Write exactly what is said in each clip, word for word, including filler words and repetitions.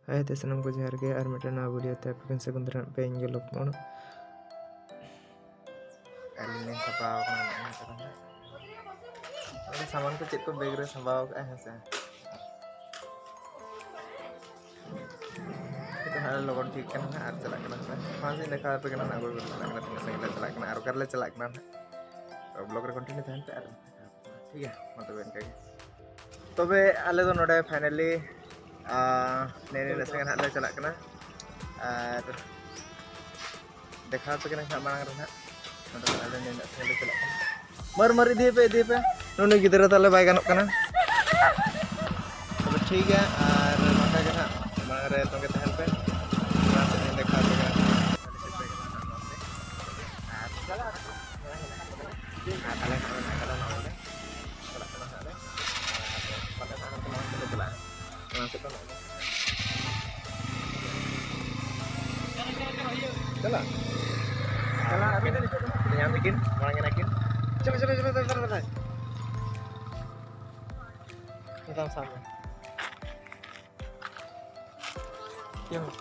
ᱦᱟᱭ ᱛᱮ ᱥᱟᱱᱟᱢ ᱠᱚ ᱡᱚᱦᱟᱨ ᱜᱮ, ᱟᱨ ᱢᱤᱫᱴᱮᱱ ᱱᱟᱣᱟ ᱵᱷᱤᱰᱤᱭᱳ ᱛᱮ ᱟᱯᱮ ᱠᱚᱧ ᱥᱟᱹᱜᱩᱱ ᱫᱟᱨᱟᱢ ᱯᱮ, ᱤᱧ ᱜᱮ ᱞᱚᱠᱢᱚᱱ᱾ ᱟᱹᱞᱤᱧ ᱞᱤᱧ ᱥᱟᱯᱲᱟᱣ ᱟᱠᱟᱱᱟ ᱱᱚᱜᱼᱚᱭ ᱱᱤᱛᱚᱜ ᱫᱚ᱾ ᱟᱫᱚ ᱥᱟᱢᱟᱱ ᱠᱚ ᱪᱮᱫ ᱠᱚ ᱵᱮᱜᱽ ᱨᱮ ᱥᱟᱢᱵᱟᱣ ᱟᱠᱟᱫᱼᱟ, ᱦᱮᱸ ᱥᱮ᱾ ᱱᱤᱛᱚᱜ ᱦᱟᱸᱜ ᱞᱚᱜᱚᱱ ᱴᱷᱤᱠ ᱠᱟᱱᱟ ᱦᱟᱸᱜ ᱟᱨ ᱪᱟᱞᱟᱜ ᱠᱟᱱᱟ ᱥᱮ᱾ ᱢᱟᱥᱮ ᱫᱮᱠᱷᱟᱣ ᱟᱯᱮ ᱠᱟᱱᱟ ᱦᱟᱸᱜ, ᱜᱚᱲ ᱜᱚᱲ ᱪᱟᱞᱟᱜ ᱠᱟᱱᱟ, ᱛᱤᱱᱟᱹᱜ ᱥᱟᱺᱜᱤᱧ ᱞᱮ ᱪᱟᱞᱟᱜ ᱠᱟᱱᱟ ᱟᱨ ᱚᱠᱟ ᱨᱮᱞᱮ ᱪᱟᱞᱟᱜ ᱠᱟᱱᱟ ᱦᱟᱸᱜ᱾ ᱵᱞᱚᱜ ᱨᱮ ᱠᱚᱱᱴᱤᱱᱤᱭᱩ ᱛᱟᱦᱮᱱ ᱯᱮ ᱟᱨ ᱴᱷᱤᱠ ᱜᱮᱭᱟ, ᱢᱟ ᱛᱚᱵᱮ ᱤᱱᱠᱟ ᱜᱮ᱾ ᱛᱚᱵᱮ ᱟᱞᱮ ᱫᱚ ᱱᱚᱰᱮ ᱯᱷᱟᱭᱱᱟᱞᱤ, ᱟᱸ, ᱱᱮ ᱱᱤᱱᱟᱹᱜ ᱥᱟᱺᱜᱤᱧ ᱦᱟᱸᱜ ᱞᱮ ᱪᱟᱞᱟᱜ ᱠᱟᱱᱟ᱾ ᱟᱨ ᱫᱮᱠᱷᱟᱣ ᱟᱯᱮ ᱠᱟᱹᱱᱟᱹᱧ ᱦᱟᱸᱜ ᱢᱟᱲᱟᱝ ᱨᱮ ᱦᱟᱸᱜ᱾ ᱱᱚᱰᱮ ᱠᱷᱚᱱ ᱟᱞᱮ ᱱᱤᱱᱟᱹᱜ ᱥᱟᱺᱜᱤᱧ ᱞᱮ ᱪᱟᱞᱟᱜ ᱠᱟᱱᱟ᱾ ᱢᱟᱨ, ᱢᱟᱨ, ᱤᱫᱤᱭᱮᱯᱮ, ᱤᱫᱤᱭᱮᱯᱮ᱾ ᱱᱩᱱᱩ ᱜᱤᱫᱽᱨᱟᱹ ᱛᱟᱞᱮ ᱵᱟᱭ ᱜᱟᱱᱚᱜ ᱠᱟᱱᱟ᱾ ᱛᱚᱵᱮ ᱴᱷᱤᱠ ᱜᱮᱭᱟ, ᱟᱨ ᱱᱚᱝᱠᱟ ᱜᱮ ᱦᱟᱸᱜ ᱢᱟᱲᱟᱝ ᱨᱮ ᱛᱚᱸᱜᱮ ᱛᱟᱦᱮᱱ ᱯᱮ᱾ ᱢᱟᱲᱟᱝ ᱥᱮᱫ ᱤᱧ ᱫᱮᱠᱷᱟᱣ ᱟᱯᱮ ᱠᱟᱱᱟ᱾ ᱟᱨ ᱟᱞᱮ ᱱᱚᱜᱼᱚᱭ ᱱᱚᱝᱠᱟ ᱞᱮ ᱱᱚᱜᱼᱚᱭ ᱞᱮ ᱪᱟᱞᱟᱜ ᱠᱟᱱᱟ ᱦᱟᱸᱜ ᱞᱮ᱾ ᱟᱨ ᱯᱟᱞᱮ ᱦᱟᱸᱜ ᱱᱚᱛᱮ ᱢᱟᱲᱟᱝ ᱥᱮᱫ ᱞᱮ ᱪᱟᱞᱟᱜᱼᱟ᱾ ᱚᱱᱟ ᱥᱮᱫ ᱫᱚ ᱱᱚᱜᱼᱚᱭ ᱪᱟᱞᱟᱜ᱾ ᱪᱟᱞᱟᱜ, ᱟᱨ ᱧᱟᱢ ᱠᱤᱱ, ᱢᱟᱲᱟᱝ ᱮᱱᱟ ᱠᱤᱱ᱾ ᱪᱚᱞᱚ, ᱪᱚᱞᱚ, ᱪᱚᱞᱚ, ᱫᱟᱫᱟ, ᱫᱟᱫᱟ᱾ ᱫᱟᱫᱟᱢ ᱥᱟᱵ ᱢᱮ᱾ ᱪᱮᱫ ᱦᱚᱸ᱾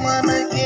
ᱢᱟᱱ ᱜᱮ